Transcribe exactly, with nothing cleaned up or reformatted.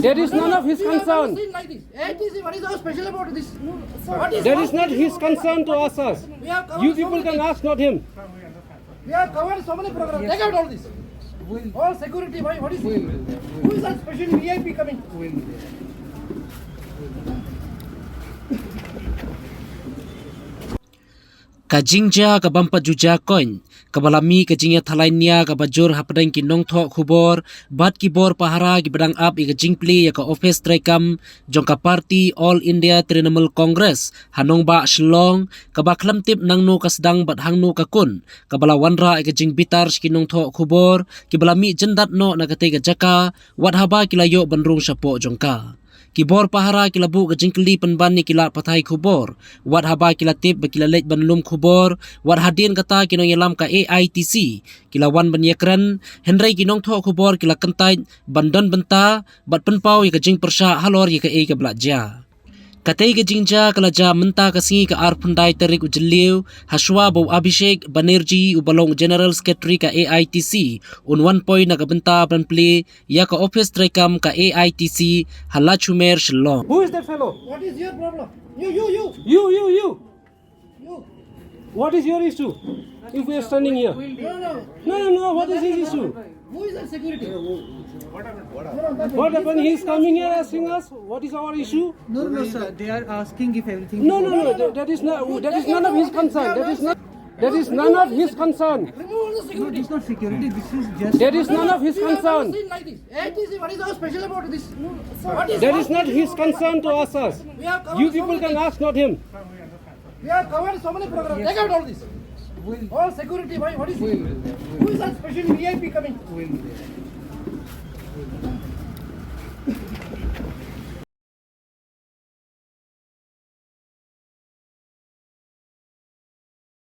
That is none of his concern. Seen like this. A I T C, what is so special about this? What is That is not his concern to ask us. We have covered You so people many can things. Ask, not him. We have covered so many programs. Take out all this. All security, why? What is it? Who is that special V I P coming? Ka jingjia ka bym pat ju jia koin, kaba la mih ka jingïathalai nia kaba jur hapdeng ki nongthoh khubor bad ki bor pahara kiba dang ap ïa ka jingplie ïa ka ophis treikam jong ka party All India Trinamool Congress ha nongbah Shillong, kaba khlem tip nangno ka sdang bad hangno ka kun, kaba la wanrah ïa ka jingbitar sha ki nongthoh khubor kiba la mih jyndat noh na katei ka jaka, wat haba ki la ïoh ban rung shapoh jong ka. Ki bor pahara ki la buh ka jingkylli pynban ïa ki lad pathai khubor, wat haba ki la tip ba ki la leit ban lum khubor, wat hadien kata ki nongïalam ka A I T C ki la wan ban ïakren, hynrei ki nongthoh khubor ki la kyntait ban don bynta bad pynpaw ïa ka jingpyrshah halor ïa kaei kaba la jia. Katei ka jingjia ka la jia mynta ka sngi ka arphew khyndai tarik u Jylliew, hashwa ba u Abhishek Banerjee uba long General Secretary ka A I T C un wan poi na ka bynta ban plie ïa ka ophis treikam ka A I T C ha Lachhumer Shillong. Who is that fellow? What is your problem? You, you, you. You, you, you. You. What is your issue? If we are standing here. No, no. No, no, no. What is his issue? Who is that security? What happened? He is coming here asking us what is our issue. No, no, sir. They are asking if everything No, is no, no. That, that is not. That is none of his concern. That is not. That is none of his concern. Remove all the security. No, this is not security. This is just That is none of his We have never concern. Seen like this. A I T C, what is so special about this? What is That is not his concern to ask us. We have covered You so people many can things. Ask, not him. We have covered so many programs. Take out all this. All security, why? What is it? Who is that special V I P coming?